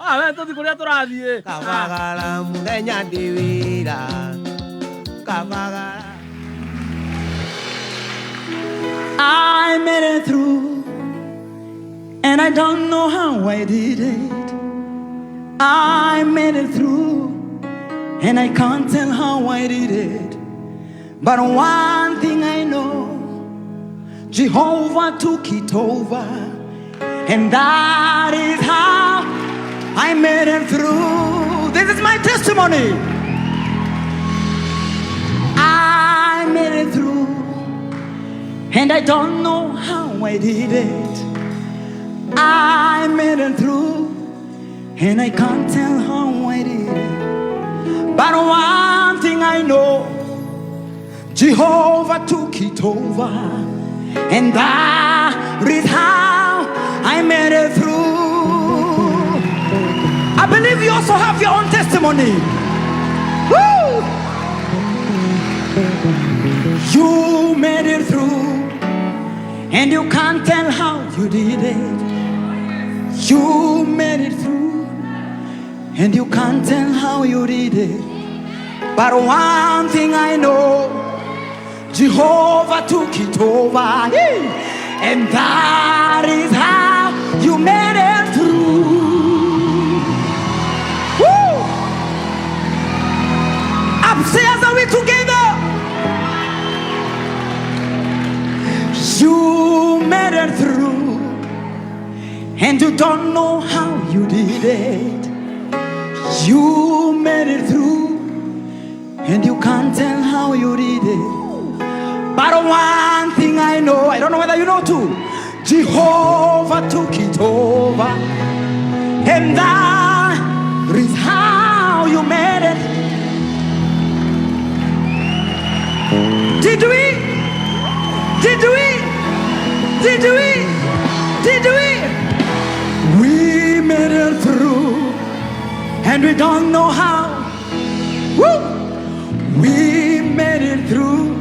Ah, we tũthi kũrĩa tũrathiĩ. Kabagara mũthenya ndĩ wĩra Kabagara. I made it through, and I don't know how I did it. I made it through, and I can't tell how I did it. But one thing I know, Jehovah took it over, and that is how I made it through. This is my testimony. I made it through, and I don't know how I did it. I made it through, and I can't tell how I did it. But one thing I know, Jehovah took it over, and that is how I made it through. I believe you also have your own testimony. Woo! You made it through, and you can't tell how you did it. You made it through, and you can't tell how you did it. But one thing I know, Jehovah took it over, hey, and that is how you made it through. Woo! Upstairs, are we together? You made it through, and you don't know how you did it. You made it through, and you can't tell how you did it. But one thing I know, I don't know whether you know too, Jehovah took it over, and that is how you made it. Did we? Did we? Did we? Did we? We made it through, and we don't know how. Woo! We made it through,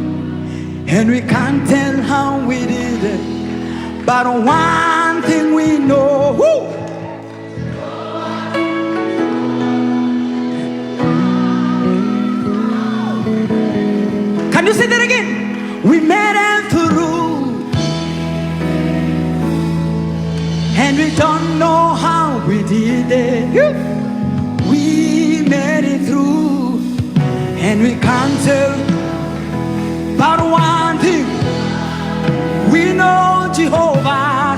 and we can't tell how we did it. But one thing we know. Woo! Can you say that again? We made it through, and we don't know how we did it. We made it through, and we can't tell. But one thing we know, Jehovah.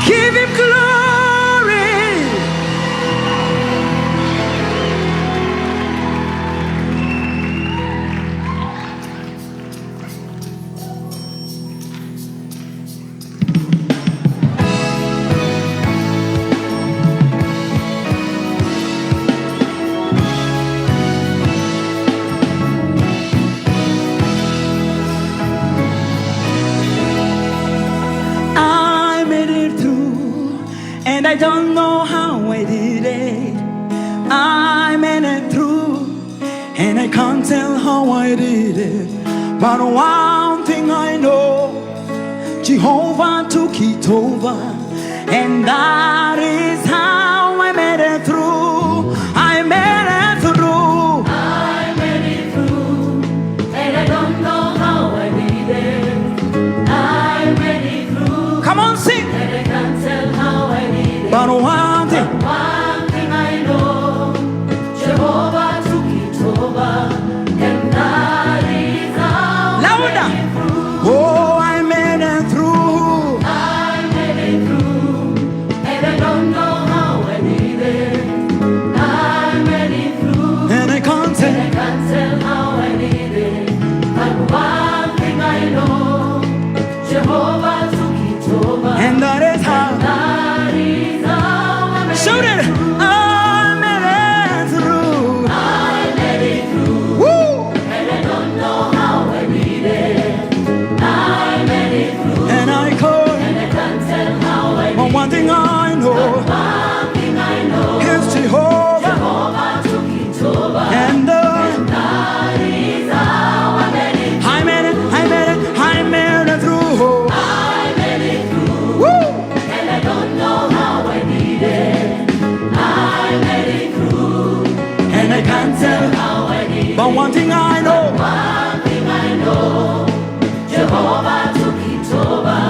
Give him glory. I made it through, and I don't know how I did it. I made it through, and I can't tell how I did it. But one thing I know, Jehovah took it over, and that is how I made it through. I made it through. I made it through, and I don't know how I did it. I made it through, Come on, sing. and I can't tell how I did it. But one thing, One thing I know, Jehovah took it over, and that is how I louder. made it through. Oh, I made it through. I made it through, and I don't know how I did it. I made it through, And I can't and tell. I can't tell how I did it. But one thing I know, Jehovah took it over, And that is how. that is how I made Shout it it. through. I made it through. I made it through, Woo! and I don't know how I did it. I made it through, And I call. and I can't tell how I But did one it. thing I know One thing I know, is Jehovah. Jehovah took it over, And and that But one thing I know, One thing I know, Jehovah took it over,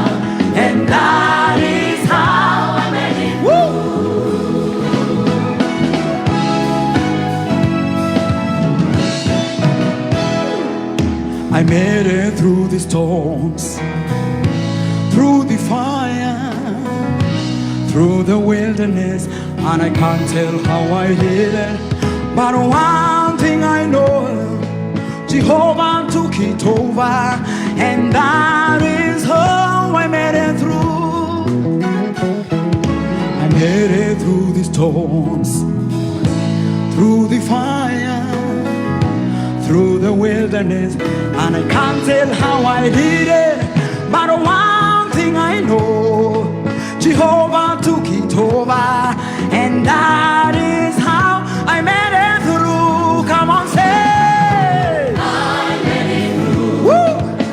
and that is how I made it. Woo! I made it through the storms, through the fire, through the wilderness, and I can't tell how I did it. But one thing I know, Jehovah took it over, and that is how I made it through. I made it through the storms, through the fire, through the wilderness, and I can't tell how I did it. But one thing I know, Jehovah took it over, and that is how I made it through. Come on, say, I made it through, woo!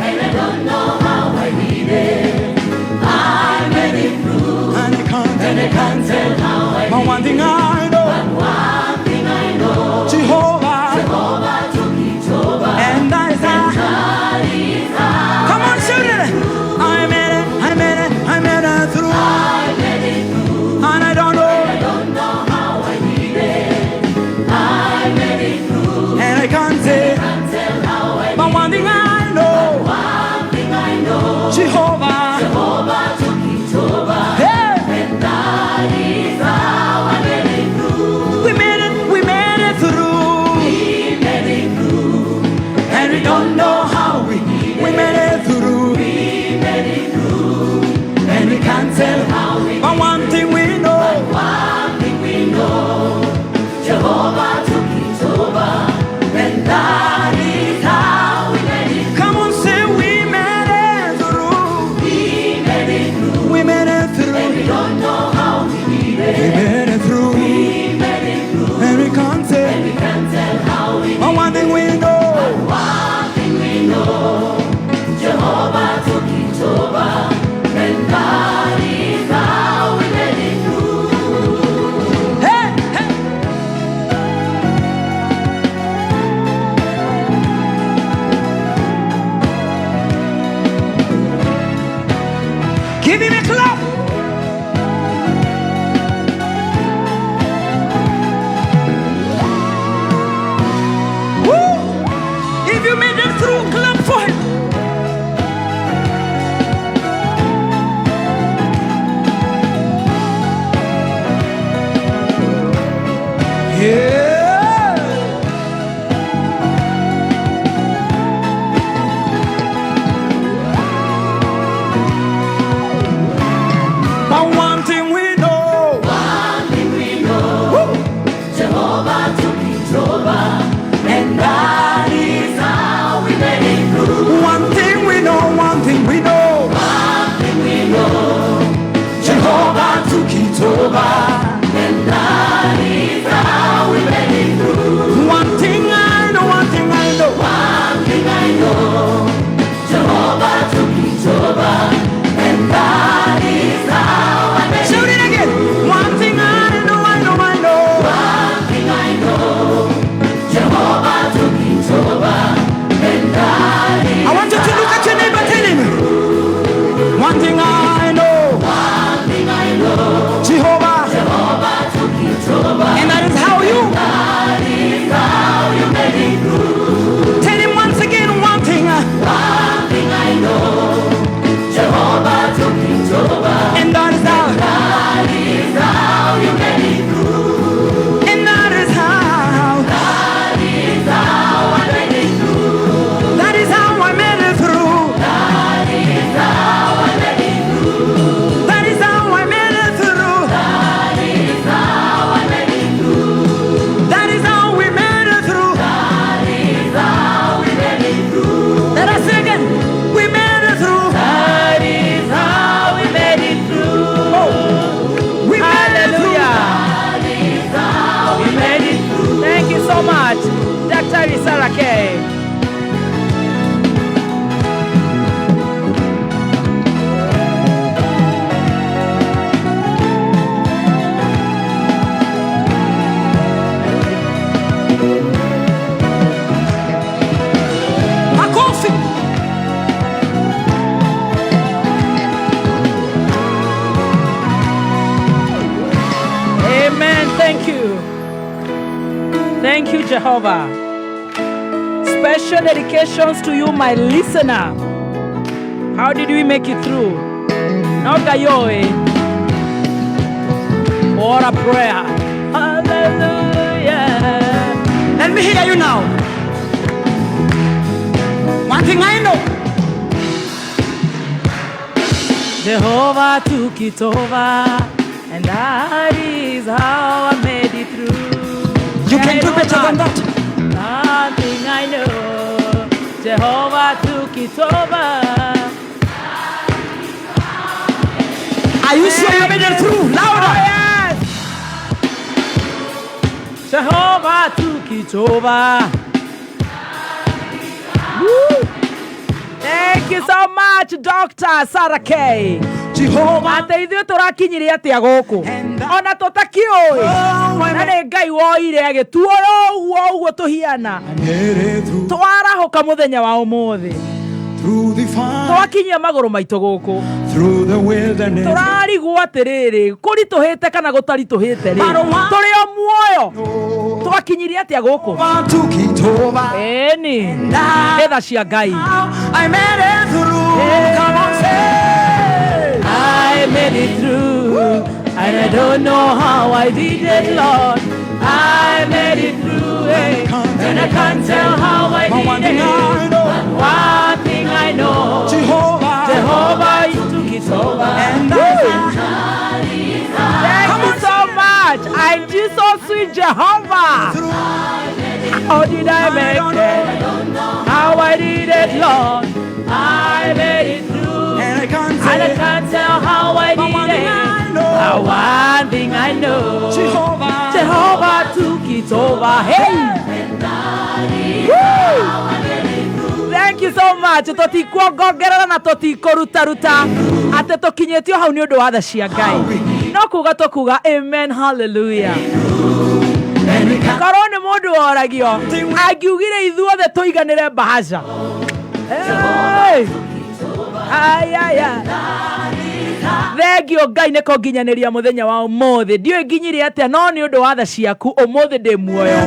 And I don't know how I did it. I made it through, And I can't, and I can't tell how I but did one thing I know, it. One thing I know, Jehovah, Jehovah took it over, and that is how. That is how Come on, shoot it! I made it, I made it, I made it through, I made it through. And I don't know, I don't know how I did it. I made it through, and I can't say. Can't tell how I But one thing I know, One thing I know, Jehovah, Jehovah took it over, hey, and that is how I made it through. We made it through, We made it through, and we don't know how we made it through, we made it through, and we can't tell. How we But one thing we know, One thing we know, Jehovah took it over, and that is how we made it. Come on, say we made it through, We made it through, we made it through, and we don't know how we did we it. made it through, We made it through, and we can't tell. and we can't tell how we But one thing we know, One thing we know, Thank you, Jehovah. Special dedications to you, my listener. How did we make it through? No gayoe. What a prayer. Hallelujah. Let me hear you now. One thing I know. Jehovah took it over, and that is how I made it through. You can do better than that. One thing I know, Jehovah took it over. Are you sure you made it through? Louder. Oh, yes. Jehovah took it over. Woo. Thank you so much, Dr. Sarah K. Jehovah. Atĩ ithuĩ tũrakinyire atĩa gũkũ ona tũtakĩũĩ na nĩ Ngai woire agĩtuoya ũguo ũguo tũhiana Made it through. twarahũka mũthenya wa ũmũthĩ Through the fire. twakinyia magũrũ maitũ gũkũ Through the wilderness. tũrarigwo atĩrĩrĩ kũritũhĩte kana gũtaritũhĩte rĩ tũrĩ o muoyo twakinyirie atĩa gũkũ Jehovah took it over. ĩni nĩ tha cia Ngai. How I made it through. Come on, say. I made it through, and I don't know how I did it, Lord. I made it through, eh, and I can't tell how I But one did thing I it. know. But one thing I know, Jehovah. Jehovah, you took it over. And Woo! I Thank you so much. I do so sweet Jehovah. through. How did I make it? How I did it, Lord. I made it through. And I can't And I tell. can't tell how I But one did thing it. I know. But one thing I know, Jehovah. Jehovah took it over. Hey! Woo! Thank you so much. Tũtikuongongerera na tũtikũrutaruta atĩ tũkinyĩtio hau nĩ ũndũ wa tha cia Ngai. No kuga tũkuga amen, hallelujah. Korwo nĩ mũndũ woragio angiugire ithuothe tũiganĩre bahasha. Hey! Ai, ai, ai. Thengio Ngai nĩ kũnginyanĩria mũthenya wa ũmũthĩ. Ndiũĩ nginyire atĩa no nĩ ũndũ wa tha ciaku ũmũthĩ ndĩ muoyo.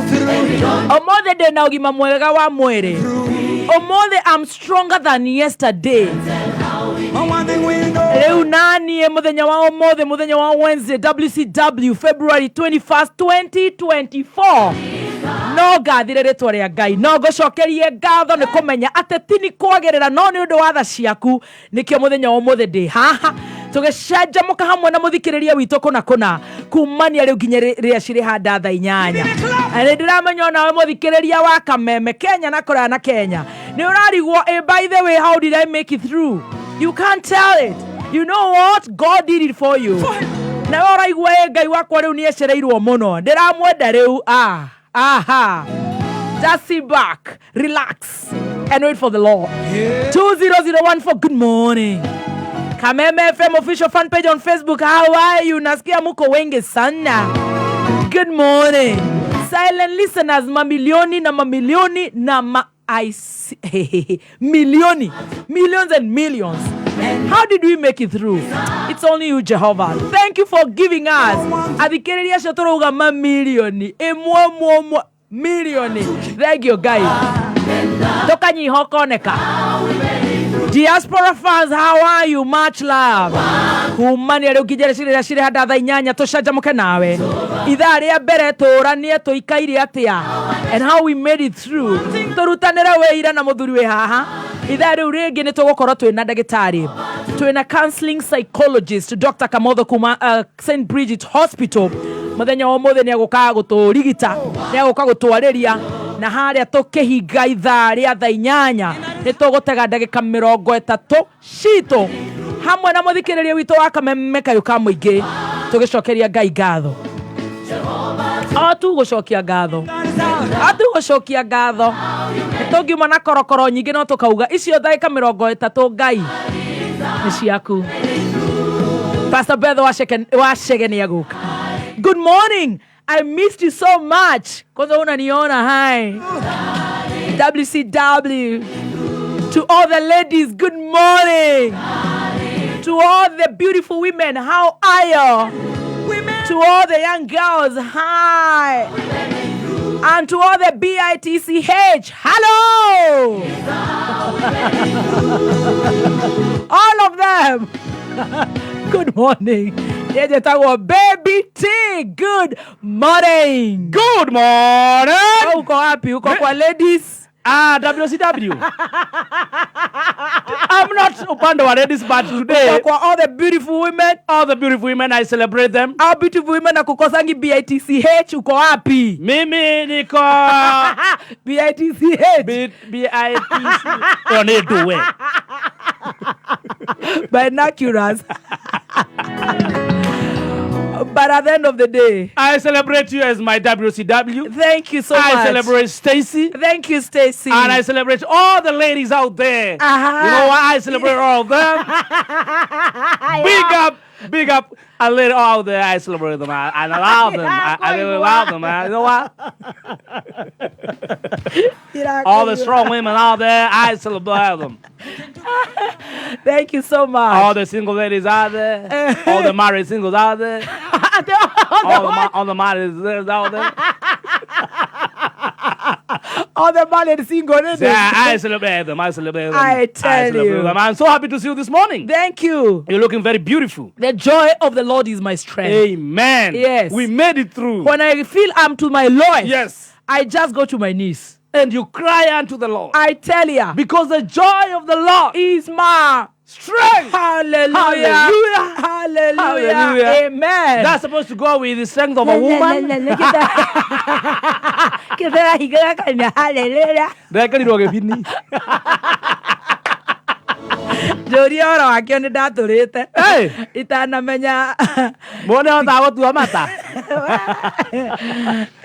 Ũmũthĩ ndĩ na ũgima mwega wa mwĩrĩ. Ũmũthĩ I'm stronger than yesterday. But one thing we know. Rĩu naniĩ mũthenya wa ũmũthĩ, mũthenya wa Wednesday, WCW, February 21st 2024, no ngathire rĩtwa rĩa Ngai, no ngũcokerie ngatho nĩ kũmenya atĩ ti nĩ kwagĩrĩra no nĩ ũndũ wa tha ciaku nĩkĩo mũthenya wa ũmũthĩ ndĩ haha tũgĩcanjamũka hamwe na mũthikĩrĩria witũ kũna kũna kumania rĩu nginya rĩrĩa cirĩ handa thaa inyanya. Na nĩ ndĩramenya onawe mũthikĩrĩria wa Kameme Kenya na kũraya na Kenya nĩ ũrarigwo, by the way, how did I make it through? You can't tell it. You know what? God did it for you. Nawe ũraigua ĩ Ngai wakwa rĩu nĩ ecereirwo mũno, ndĩramwenda rĩu. Ah, aha, just sit back, relax and wait for the Lord. 20014, good morning. Kameme FM official fan page on Facebook, how are you? Nasikia muko wengi sana. Good morning. Silent listeners, mamilioni na mamilioni na ma I see, milioni, millions and millions. How did we make it through? It's only you, Jehovah. Thank you for giving us. Athikĩrĩria acio tũrauga mamilioni ĩmwe ũmwe ũmwe milioni. Thank you guys. Tũkanyiha ũkoneka. Diaspora fans, how are you? Much love. Kumania rĩu nginya rĩrĩa cirĩ handa thaa inyanya tũcanjamũke nawe. Ithaa rĩa mbere tũranie tũikaire atĩa and how we made it through. Tũrutanĩre wĩira na mũthuri wĩ haha. Ithaa rĩu rĩngĩ nĩ tũgũkorwo twĩna ndagĩtarĩ, twĩna counseling psychologist Dr. Kamotho kuma St. Bridget Hospital. Mũthenya wa ũmũthĩ nĩ egũka gũtũrigita, nĩ egũka gũtwarĩria, na harĩa tũkĩhinga ithaa rĩa thaa inyanya nĩ tũgũtega ndagĩka 30 citũ hamwe na mũthikĩrĩria witũ wa Kameme kayũ ka mũingĩ tũgĩcokeria Ngai ngatho. O tu gũcokia ngatho, o tu gũcokia ngatho. Nĩ tũngiuma na korokoro nyingĩ no tũkauga icio ndagĩka 30 Ngai nĩ ciaku. Pastor Beth wa Shege nĩ egũka. Good morning. I missed you so much. Kwanza unaniona, hi. WCW. To all the ladies, good morning. To all the beautiful women, how are you? To all the young girls, hi. And to all the BITCH, hello! All of them. Good morning. Njetagwo Baby T. Good morning. Good morning. Oh, uko wapi? Uko kwa ladies? Ah, WCW. I'm not upande wa ladies, but today Uko kwa all the beautiful women? All the beautiful women, I celebrate them. All beautiful women na kukosangi BITCH, uko wapi? Mimi niko BITCH. B B I T C. Ĩyo nĩ ndũwe. Binoculars. But at the end of the day, I celebrate you as my WCW. Thank you so I much. celebrate Stacy. Thank you, Stacy. And I celebrate all the ladies out there. You know why I celebrate all of them? Big up, big up. A lady out there, I celebrate them. I love them. I really love them, man. You know what? All the strong women out there, I celebrate them. Thank you so much. All the single ladies out there, all the married singles out there, all the married singles out there. All the married single ladies. Yeah, I celebrate them. I celebrate them. I tell I celebrate you. them. I'm so happy to see you this morning. Thank you. You're looking very beautiful. The joy of the Lord is my strength. Amen. Yes. We made it through. When I feel I'm to my lowest, Yes. I just go to my knees. And you cry unto the Lord. I tell ya. Because the joy of the Lord is my strength. Hallelujah. Hallelujah. Hallelujah. Hallelujah. Amen. That's supposed to go with the strength of a woman. Ndekerirwo gĩbini. Njũria ũhoro wakĩo nĩ ndatũrĩte Hey! itanamenya. Mwone hotaga gũtua mata.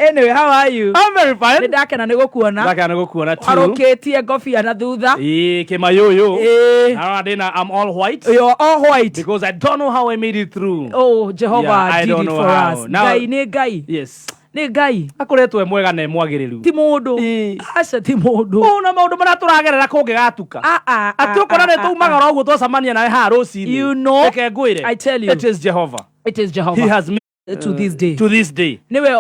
Anyway, how are you? I'm very fine. Nĩ ndakena nĩ gũkuona. Ndakena nĩ gũkuona too. Warũkĩtie ngobia na thutha. Ĩĩ, kĩmayũyũ. Ĩĩ. Narora ndĩna, I'm all white. You're all white. Because I don't know how I made it through. Oh, Jehovah Yeah, I did don't it know for how. us. Now- Ngai nĩ Ngai. Yes. Nĩ Ngai. Akoretwo e mwega na e mwagĩrĩru. Ti mũndũ. Ĩĩ. Aca ti mũndũ. Ũũ na maũndũ marĩa tũragerera kũngĩgatuka. Ah, ah, Atĩ ũkona nĩ taumaga oro ũguo twacemania nawe haha rũcinĩ. You know, Reke ngwĩre. I tell you. It is Jehovah. It is Jehovah. He has made to this day. To this day. Nĩwe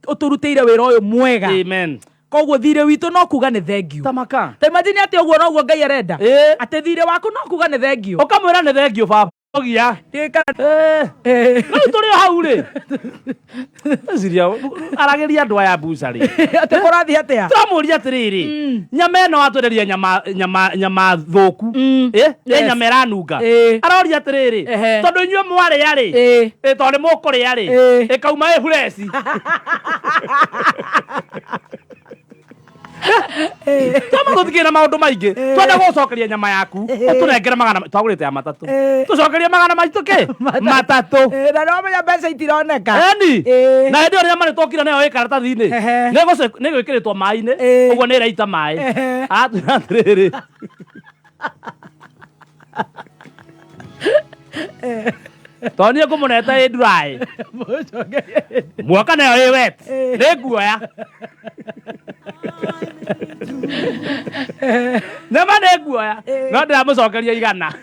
ũtũrutĩire wĩra ũyũ mwega. Amen. Koguo thirĩ witũ no kuga nĩ thengiũ. Tamaka. Ta imagine atĩ ũguo noguo Ngai arenda. Ĩĩ. Atĩ thirĩ waku no kuga nĩ thengiũ. Ũkamwĩra nĩ thengiũ baba. Ũgia. Eh. Rĩu tũrĩ o hau rĩ. Eciria aragĩria andũ aya mbucarĩ. Atĩ kũrathiĩ atĩa? Tũramũria atĩrĩrĩ, nyama ĩno watwenderia nyama nyama nyama thũku. Ĩ? Ĩ Yes. nyama ĩranunga. Ĩ. Aroria atĩrĩrĩ, Ehe. tondũ inyuĩ mwarĩa rĩ, Ĩ. ĩ tondũ nĩ mũkũrĩa rĩ, Ĩ. ĩkauma ĩ fresh. Twama tũtikĩrĩ na maũndũ maingĩ. Twenda gũgũcokeria nyama yaku. Ũtũnengere magana twagũrĩte ya matatũ. Tũcokerie magana maitũ kĩ? Matatũ. Eh, na nĩwamenya mbeca itironeka. Eni. Ĩ. Na hĩndĩ ĩyo nyama nĩ twokire nayo ĩ karatathi-inĩ. Ehe. Nĩ gwĩkĩrĩtwo maĩ-inĩ. Ĩ. Ũguo nĩ ĩraita maĩ. Ehe. Aratwĩra atĩrĩrĩ. Tondũ niĩ ngũmũnete ĩ dry. Muoka nayo ĩ wet. Nĩ nguoya. Nyama nĩ nguoya. No ndĩramũcokeria igana.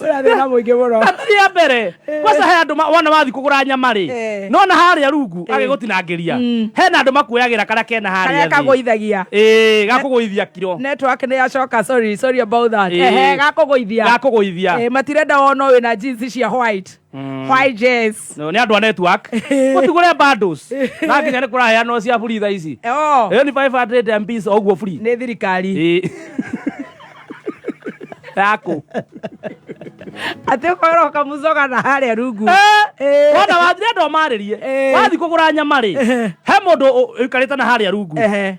Ũrathĩna mũingĩ mũno. Rĩa mbere kwanza he andũ wona wathiĩ kũgũra nyama rĩ, Eh. nona harĩa rungu agĩgũtinangĩria hena andũ makuoyagĩra karĩa kena harĩa Karĩa thĩ. kagũithagia. Ĩĩ, gakũgũithia kiro. Network nĩ yacoka, sorry, sorry about that. Ĩĩ. Ehe, gakũgũithia. Gakũgũithia. Eh, matirenda wona wĩna jeans cia white. White jeans. No, nĩ andũ a network mũtigũre bundles na nginya nĩ kũraheanwo cia free thaa ici. Oh. Ĩyo nĩ 500 MBs o ũguo free. Nĩ thirikari. Ĩĩ. Yaku. Atĩ ũkorwo ũkamũcoga na harĩa rungu. Eh, wona wathire andũ amarĩrie. Eh. Wathiĩ kũgũra nyama rĩ, he mũndũ ũikarĩte na harĩa rungu. Ehe.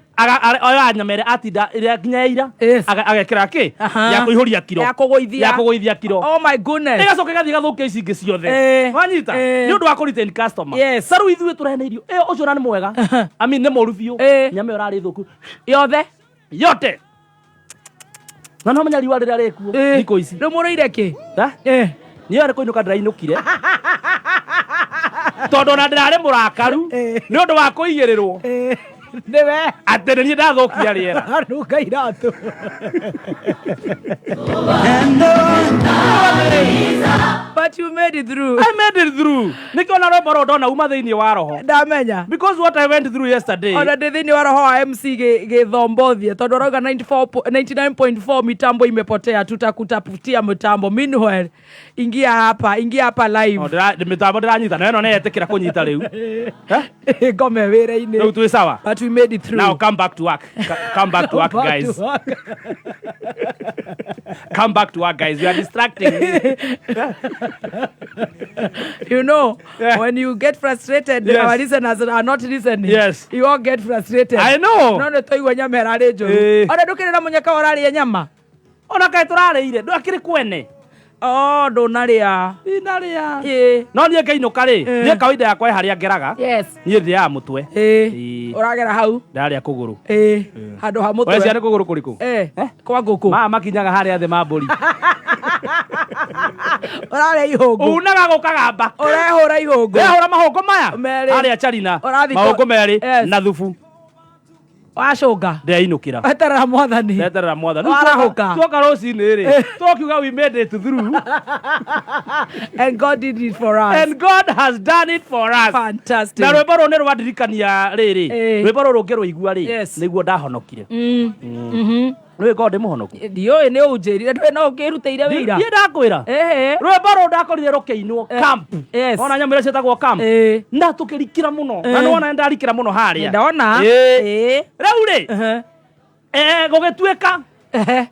Oya nyama ĩrĩa atinda ĩrĩa nginya ya ira. Yes. Agekĩra kĩ? Aha. Ya kũihũria kiro. Ya kũgũithia. Ya kũgũithia kiro. Oh my goodness. Ĩgacoka ĩgathiĩ ĩgathũkia ici ingĩ ciothe. Eh. Wanyita? Eh. Nĩ ũndũ wa kũ retain customer. Yes. Ta rĩu ithuĩ tũrehanĩirio. Ĩyo ũcio ona nĩ mwega. I mean nĩ mũru biũ. Eh. Nyama ĩyo ĩrarĩ thũku. Yothe. Yote. Na no menya riũa rĩrĩa rĩkuo Eh. thikũ ici. Rĩu mũrĩire kĩ? Ha? Eh. Niĩ arĩ kũinũka ndĩrainũkire tondũ ona ndĩrarĩ mũrakaru Eh. nĩ ũndũ wa kũigĩrĩrwo. Eh. Nĩwe. Atĩ nĩ niĩ ndathũkia rĩera. Anunga iratũ. And But you made it through. I made it through. Nĩkĩo na rwĩmbo rũrũ ndona uma thĩinĩ wa roho. Ndamenya. Because what I went through yesterday. Ona ndĩ thĩinĩ wa roho wa MC gĩthombothiĩ tondũ arauga 94 99.4 mitambo imepotea, tutakutafutia mtambo. Meanwhile, ingia hapa, ingia hapa live. No, mĩtambo ndĩranyita na ĩno nĩyetĩkĩra kũnyita rĩu. Eh? Ngome wĩra-inĩ. Rĩu twĩ sawa. But we made it through. Now come back to work. Come back to work, Back to guys. work. Come back to work, guys. You are distracting me. You know, Yeah. when you get frustrated, Yes. our listeners are not listening. Yes. You all get frustrated. I know. No nĩ twaigua nyama ĩrarĩ njũru. Eh. Ona ndũkĩrĩ na mũnyaka ũrarĩa nyama. Ona kaĩ tũrarĩire ndwakĩrĩ kwene. Oh, ndũnarĩa. Ndinarĩa. Ĩĩ. No niĩ ngĩinũka rĩ, Eh. niĩ kawaida yakwa ĩ harĩa ngeraga. Yes. Niĩ ndĩaga mũtwe. Ĩĩ. Ĩĩ. Ũragera hau. Ndarĩa kũgũrũ. Ĩĩ. Handũ ha Ũreciria mũtwe. nĩ kũgũrũ kũrĩkũ? Eh. Eh? Kwa ngũkũ. Maya makinyaga harĩa thĩ ma mbũri. Ũrarĩa ihũngũ. Unaga gũkagamba. Ũrehũra ihũngũ. Ndehũra mahũngũ maya. Merĩ. Harĩa Charina. Ũrathiĩ Mahũngũ merĩ Yes. na thubu. Wacũnga. Ndeinũkĩra. Weterera mwathani. Ndeterera mwathani. Warahũka. Tuoka rũcinĩ rĩ. Tũkiuga we made it through. And God did it for us. And God has done it for us. Fantastic. Na rwĩmbo rũrũ nĩ rwandirikania rĩrĩ. Eh. Rwĩmbo rũrũ ngĩrũigua rĩ. Yes. Nĩguo ndahonokire. Mm. Mhm. Nĩũĩ ngorwo ndĩ mũhonoku. Ndiũĩ nĩ ũnjĩrire ndũĩ no ũngĩrutĩire wĩira. Niĩ ndakwĩra. Ĩhĩ. Rwĩmbo rũrũ ndakorire rũkĩinwo Eh, camp. yes. Ona nyamũ iria ciĩtagwo camp. Ĩĩ. Na tũkĩrikĩra mũno. Na Eh. nĩwona nĩndarikĩra mũno harĩa. Ndona. Ĩĩ. Ĩĩ. Rĩu rĩ. Ehe. Eh, gũgĩtuĩka. Ehe.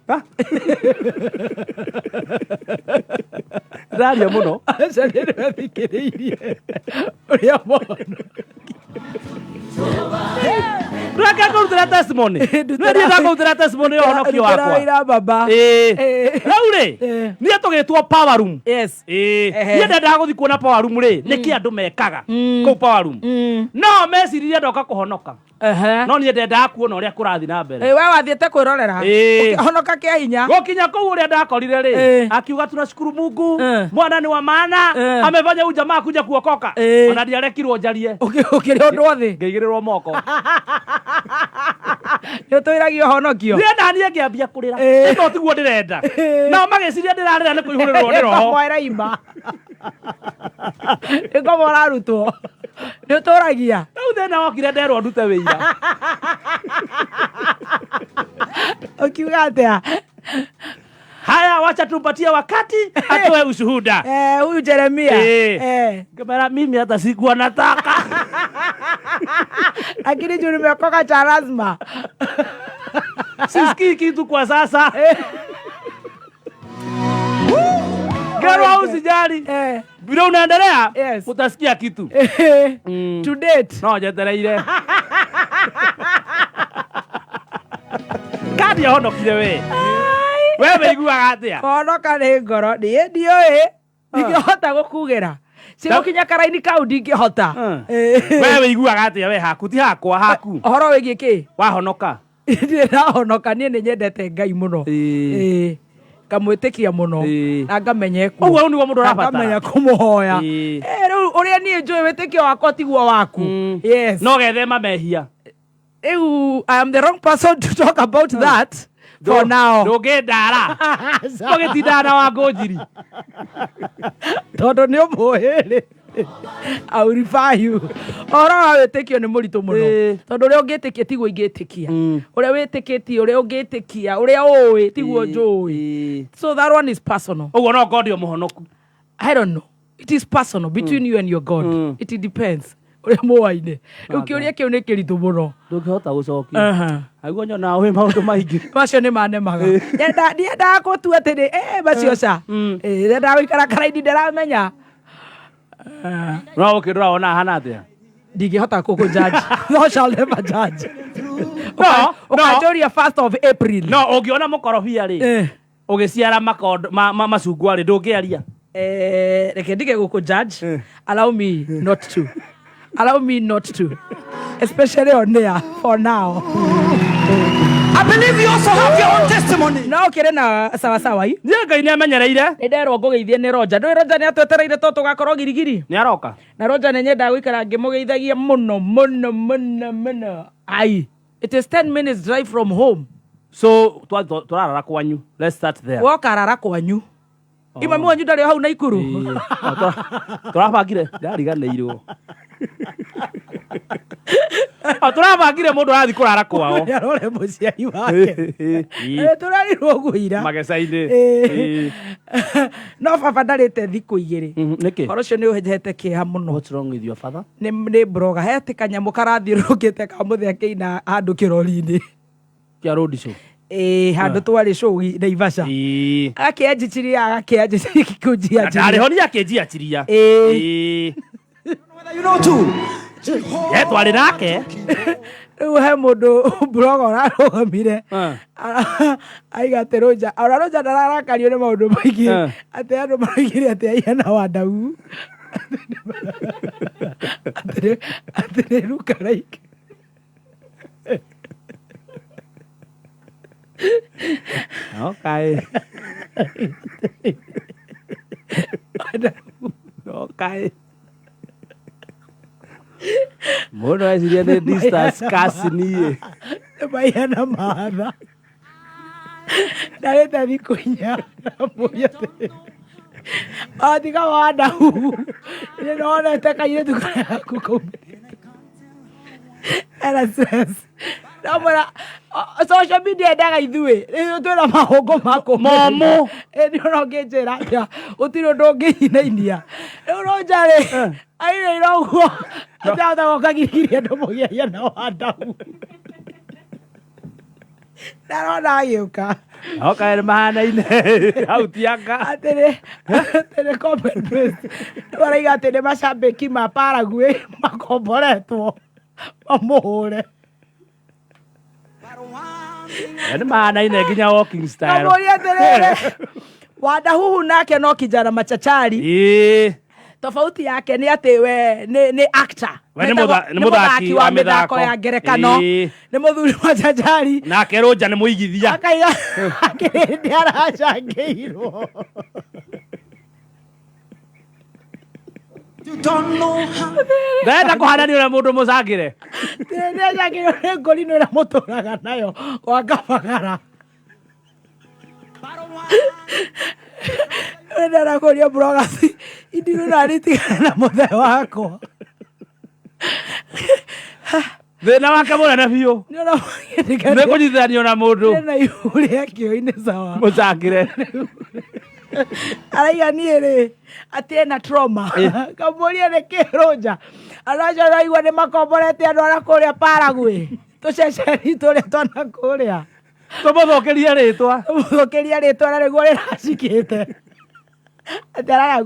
Ndaria mũno. Aca nĩ nĩwethikĩrĩirie ũrĩa mũhonoki. Reke ngũrutĩre testimony. Ndutĩra- Nĩ niĩ ndakũrutĩra testimony ya ũhonokio Ndutĩra wakwa. wĩira baba. Ĩĩ. Ĩĩ. Rĩu rĩ, Ĩĩ. niĩ tũgĩtwo power room. Yes. Ĩĩ. Ehe. Niĩ ndendaga gũthiĩ kuona power room rĩ, nĩkĩ andũ mekaga kũu power room. Mm. No meciririe ndoka kũhonoka. Ehe. No niĩ ndendaga kuona ũrĩa kũrathiĩ na mbere. Ĩĩ, we wathiĩte kwĩrorera. Ĩĩ. Ũkĩhonoka kĩa hinya. Gũkinya kũu ũrĩa ndakorire rĩ, Ĩĩ. akiuga tunashukuru Mungu, Ĩĩ. mwana ni wa maana, Ĩĩ. amefanya huyu jamaa kuja kuokoka. Ĩĩ. Ona ndiarekirwo njarie. Ũkĩrĩ ũndũ thĩ. Ngĩigĩrĩrwo moko. Nĩ ũtũiragia ũhonokio. Niĩ naniĩ ngĩambia kũrĩra. Ĩĩ. Ĩno tiguo ndĩrenda. Ĩĩ. Nao magĩciria ndĩrarĩra nĩ kũihũrĩrwo nĩ roho. Ngoma ĩraima. Nĩ ngoma ũrarutwo. Nĩ ũtũragia. Rĩu thĩna wokire nderwo ndute wĩira. Ũkiuga atĩa? Haya, wacha tumpatie wakati atoe ushuhuda. Eh, huyu Jeremia. Ĩĩ. Eh. Ngĩmera mimi hata sikuwa nataka. Lakini juu nimeokoka cha lazima. Sisikii kitu kwa sasa. Ngerwo usijali. Eh. Vile unaendelea Yes. utasikia kitu. Eh. To date. No njetereire. Kandi ahonokire we. We wĩiguaga atĩa? Kũhonoka nĩ ngoro. Niĩ ndiũĩ. Ndingĩhota gũkugĩra. Cigũkinya karaini kau ndingĩhota. Mm. Eh. We wĩiguaga atĩa we haku ti hakwa haku. Ũhoro wĩgiĩ kĩ? Wahonoka. Ndirĩ ndahonoka niĩ nĩ nyendete Ngai mũno. Ĩĩ. Ĩĩ. Ngamwĩtĩkia mũno. Ĩĩ. Na ngamenya ekuo. Ũguo rĩu nĩguo mũndũ Na arabatara. ngamenya kũmũhoya. Ĩĩ. Eh, rĩu ũrĩa niĩ njũĩ wĩtĩkio wakwa tiguo waku. Mm. Yes. No gethema mehia. Rĩu I am the wrong person to talk about that for now. Ndũngĩndara. Ũgĩtindaga na Wangũnjiri. Tondũ nĩ ũmũĩ-rĩ. I will refer you. Ũhoro wa wĩtĩkio nĩ mũritũ mũno. Ĩĩ. Tondũ ũrĩa ũngĩtĩkia tiguo ingĩtĩkia. Mm. Ũrĩa wĩtĩkĩtie, ũrĩa ũngĩtĩkia, ũrĩa ũĩ tiguo njũĩ. Ĩĩ. So that one is personal. Ũguo no ngorwo ndĩ o mũhonoku. I don't know. It is personal between you and your God. Mm. It depends. Ũrĩa mũwaine. Rĩu kĩũria kĩu nĩ kĩritũ mũno. Ndũngĩhota gũcokia. Aha. Aiguo nyonaga wĩ maũndũ maingĩ. Macio nĩ manemaga. Ndiendaga gũtua atĩ nĩ macio ca. Mm. Ndendaga gũikara karaini ndĩramenya. No ũkĩndora wona hana atĩa? Ndingĩhota gũkũ judge. Thou shall never judge. No, no. Ũkanjũria first of April. No ũngĩona mũkorobia rĩ, Eh. ũgĩciara makondo macungwa rĩ, ndũngĩaria. Eh, reke ndige gũkũ judge. Allow me not to. Allow me not to. Especially on air for now. I believe you also have your own testimony. No ũkĩrĩ na sawasawa i. Niĩ Ngai nĩamenyereire. Nĩ nderwo ngũgeithie nĩ Roger. Ndũĩ Roger nĩ atwetereire to tũgakorwo girigiri. Nĩaroka. Na Roger nĩ nyendaga gũikara ngĩmũgeithagia mũno mũno mũno mũno. Ai, it is 10 minutes drive from home. So tũrarara kwanyu, let's start there. Wokarara kwanyu. Ima mwanyu ndarĩ o hau Naikuru. Ĩĩ. O, tũrabangire ndariganĩirwo. O, tũrabangire mũndũ arathiĩ kũrara kwao. Arore mũciari wake. Ĩĩ. Tũrarirwo ũguo ira. Mageca-inĩ. Ĩĩ. Ĩĩ. No baba ndarĩte thikũ igĩrĩ. Nĩkĩ? Ũhoro ũcio nĩ ũhete kĩeha mũno. What's wrong with your father? Nĩ broga hete kanyamũ karathiũrũrũkĩte ka mũthee akĩina handũ kĩrori-inĩ. Kĩa road show. Ĩĩ, handũ twarĩ show Naivasha. Ĩĩ. Akĩanjichiria agakĩanjichiria Na ndarĩhonia akĩnjiachiria. Ĩĩ. Ĩĩ. You know too. Ye twarĩ nake. Rĩu he mũndũ broga ũrarũgamire. Ah. Aiga atĩ Rũnja, ona Rũnja ndararakario nĩ maũndũ maingĩ. Ah. Atĩ andũ maraugire atĩ aihana Wandau. Atĩ nĩ ruka like. Okay. Okay. Mũndũ eciria nĩ distance kasi niĩ. Nĩ maihana matha. Ndarĩte thikũ inya ndamũria atĩrĩ, atiga Wandau nĩ nonete kairĩtu karĩa gaku kaumĩrĩte ena stress. Ndamwĩra social media endaga ithuĩ rĩu twĩna mahũngũ ma kũmĩrĩria. Momũ. Ĩ nĩ ona ũngĩnjĩra atĩa gũtirĩ ũndũ ũngĩinainia. Rĩu Rũnja rĩ airĩire ũguo atĩ ahota gũka girigiria andũ mũgĩaria na Wandau. Ndarona agĩũka. Okay, nĩ mahanaine. Hau ti anga. Atĩrĩ comment paste. Rĩu arauga atĩ nĩ macambĩki ma Paraguay makomboretwo mamũhũre. Nĩ mahanaine nginya walking style. Kamũria atĩrĩrĩ, Wandahuhu nake no kijana machachari. Ĩĩ. Tofauti yake nĩ atĩ we nĩ actor. We nĩ Nĩ nĩ mũthaki wa wa mĩthako mĩthako. ya ngerekano. Ĩĩ. Nĩ mũthuri machachari. Nake Rũnja nĩ mũigithia. Akaiga akĩrĩ aracangĩirwo. You don't know how. Ndenda kũhananio na mũndũ mũcangĩre. Nĩacangĩirwo nĩ ngorino ĩrĩa mũtũraga nayo gwa Kabagara. Ndĩrakũria brogasi indirũ naritigana na mũthee wakwa. Thĩna wake mũnene biũ. Nĩ Nĩ kũnyitithanio na mũndũ na ihu rĩa kĩo-inĩ sawa. mũcangĩre. Araiga niĩ rĩ atĩ ena trauma. Kamũria nĩ kĩrũnja. Andũ acio araigua nĩ makomborete andũ arĩa kũrĩa Paraguay. Tũceceni tũrĩa twana kũrĩa. Tũmũthũkĩrie rĩtwa. Mũthũkĩria rĩtwa na nĩguo rĩracikĩte. Atĩ araga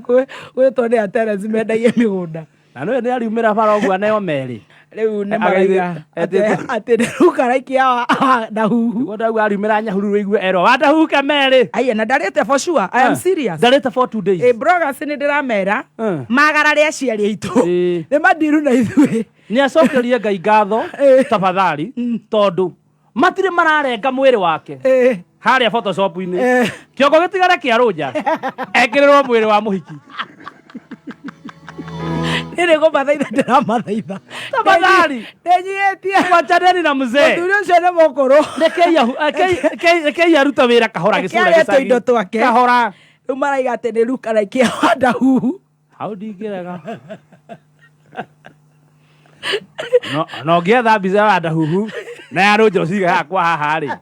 gwĩtwo nĩ Ateresi mendagie mĩgũnda. Na nĩwe nĩ ariumĩra bara ũguo aneo merĩ. Rĩu nĩ maraiga atĩ nĩ ruka raikia Ndahuhu. Nĩguo ndauga ariumĩra Nyahururu ũigue erwo Wandahuhu merĩ. Aya na ndarĩte for sure. I am serious. Ndarĩte for 2 days. Ĩ bloggers nĩ ndĩramera Eh. magarare aciari aitũ. Ĩ. Nĩ mandiru na ithuĩ. Nĩ acokerie Ngai ngatho Ĩ. tafadhali tondũ matirĩ mararenga mwĩrĩ wake Ĩ. harĩa photoshop-inĩ. Ĩ. Kĩongo gĩtigare kĩa Rũnja ekĩrĩrwo mwĩrĩ wa mũhiki. Niĩ nĩ kũmathaitha ndĩramathaitha. Tafadhali. Ndĩnyihĩtie. Wachaneni na mzee. Mũthuri ũcio nĩ mũkũrũ. Rekei arute wĩra kahora Reke gĩcũra arĩe gĩcagi. tũindo twake. Kahora. Rĩu maraiga atĩ nĩ ruka raikia Wandahuhu. Hau ndingĩrega. No ngĩetha mbica ya Wandahuhu na ya Rũnja ũcige hakwa haha rĩ.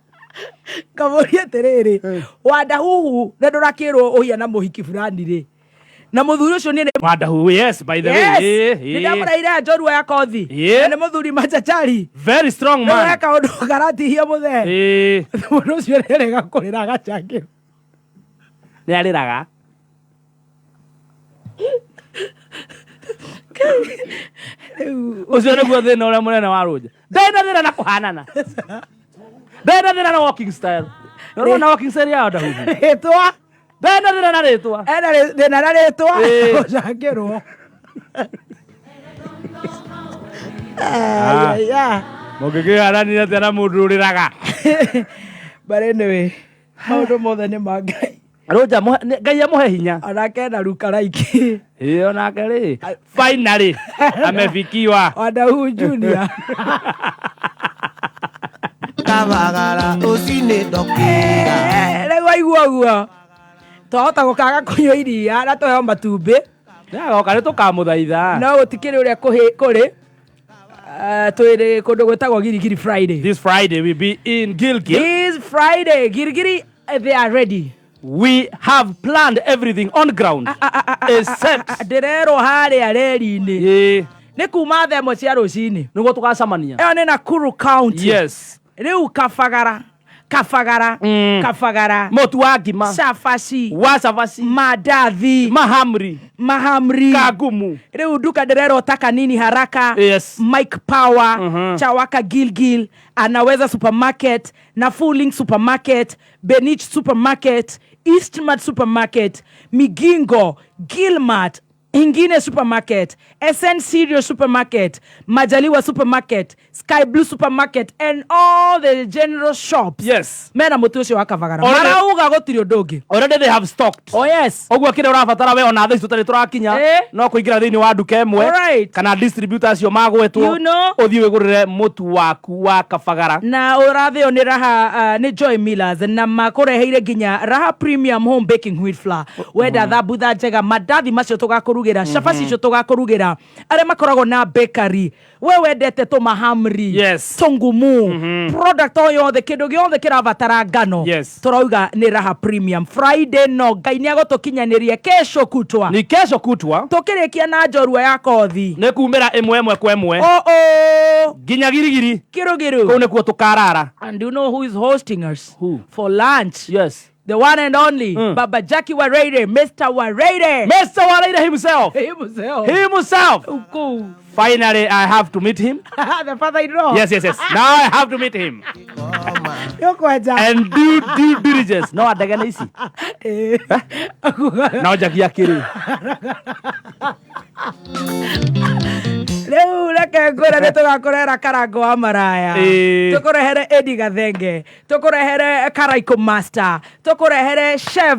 Kamũria atĩrĩrĩ, Wandahuhu nĩ ndũrakĩrwo ũhiana mũhiki fulani rĩ. Na mũthuri ũcio niĩ nĩ Wandahuhu, yes, by the way. Yes. Ĩ, Nĩ ĩ. ndamũraire njorua ya kothi. Ĩ. Na nĩ mũthuri machachari. Very strong Rĩu man. he kaũndũ karatihia mũthee. Ĩ. Mũndũ ũcio nĩarega kũrĩra agacangĩrwo. Nĩ arĩraga. Rĩu Ũcio nĩguo thĩna ũrĩa mũnene wa Rũnja. Ndarĩ na thĩna na kũhanana. Ndarĩ na thĩna na walking style. Nĩ ũrona walking style ya Wandahuhu? rĩtwa Ndarĩ na thĩna na rĩtwa. ena thĩna na rĩtwa Ĩ. gũcangĩrwo. Ah. Aya. Mũngĩkĩhanania atĩa na mũndũ ũrĩraga? But anyway, maũndũ mothe nĩ ma Ngai. Rũnja Ngai amũhe hinya. Onake ena ruka raiki. Ĩ onake rĩ. Finally amefikiwa. Wandahuhu Junior. Kabagara rũcinĩ ndokĩra. Rĩu waigua ũguo twahota gũkaga kũnyua iria na tũheo matumbĩ. Agoka nĩ tũkamũthaitha. No gũtikĩrĩ ũrĩa kũrĩ. Twĩrĩ kũndũ gwĩtagwo Girigiri Friday. This Friday we be in Gilgil. This Friday Girigiri, they are ready. We have planned everything on ground except Ndĩrerwo harĩa reri-inĩ Ĩĩ, nĩ kuma thaa 1 cia rũcinĩ. Nĩguo tũgacemania. Ĩyo nĩ Nakuru County. Yes. Rĩu Kabagara, Kabagara, Kabagara, Mũtu wa ngima, cabaci, wa cabaci, mandathi, mahamri, mahamri, kagumu. Rĩu nduka ndĩrerwo Takanini Haraka, Yes. Mike Power, Chawaka Gilgil, Anaweza Supermarket, Nafuling Supermarket, Benich Supermarket, Eastmart Supermarket, Migingo, Gilmart, Ingine Supermarket, SN Cereal Supermarket, Majaliwa Supermarket, Sky Blue Supermarket and all the general shops. Yes. Mena mũtu ũcio wa Kabagara. Already- Marauga gũtirĩ ũndũ ũngĩ. Already they have stocked. Oh yes. Ũguo kĩrĩa ũrabatara we ona thaa ici tũtarĩ tũrakinya no kũingĩra thĩinĩ wa nduka ĩmwe kana distributor acio magwetwo, You know. ũthiĩ wĩgũrĩre mũtu waku wa Kabagara. Na ũrathĩo nĩ Raha, nĩ Joy Millers, na makũreheire nginya Raha Premium Home Baking Wheat Flour. Wenda thambutha njega, mandathi macio tũgakũrugĩra, cabaci icio tũgakũrugĩra, arĩa makoragwo na bakery, we wendete tũmahamri, tũngumu, product o yothe, kĩndũ gĩothe kĩrabatara ngano, tũrauga nĩ Raha Premium. Friday no Ngai nĩ agũtũkinyanĩria kesho kutwa. Ni kesho kutwa. Tũkĩrĩkia na njorua ya kothi. Nĩ kumĩra ĩmwe ĩmwe kwa ĩmwe o o nginya Girigiri. Kirugiru. Kũu nĩkuo tũkarara. And do you know who is hosting us? Who? For lunch? Yes. The one and only Baba Jackie Wareire, Mr. Wareire. Mr. Wareire himself. Himself. Himself. Uku. Finally, I have to meet him. The father-in-law. Yes. Now I have to meet him. Yokwenja. And do due diligence. No andegene ici. No njagia akĩrĩ. Rĩu reke ngwĩre nĩ tũgakũrehera Karango wa Maraya, tũkũrehere Edi Gathenge, tũkũrehere Karaiko Master, tũkũrehere Chef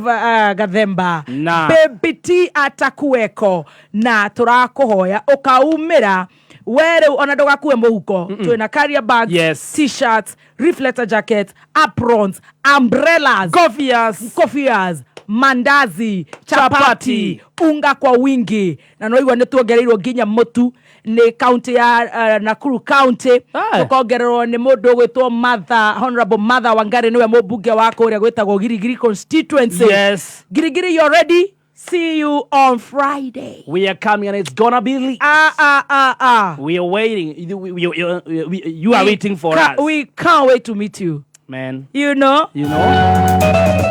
Gathemba, Na. Baby T atakuweko, na tũrakũhoya ũkaumĩra we rĩu ona ndũgakue mũhuko. Twĩna carrier bags, t-shirts, reflector jackets, aprons, umbrellas, Kofias. Kofias, mandazi, chapati, Chapati. Unga kwa wingi, na noigua nĩ tuongereirwo nginya mũtu nĩ county ya Nakuru County. Tũkongererwo nĩ mũndũ ũgwĩtwo Martha, Honorable Martha Wangari, nĩwe mũmbunge wa kũrĩa gwĩtagwo Girigiri constituency. Girigiri, you ready? See you on Friday. We are coming and it's gonna be lit. Ah, ah, ah, ah. We are waiting. You are waiting for us. We can't wait to meet you. Man. You know? You know?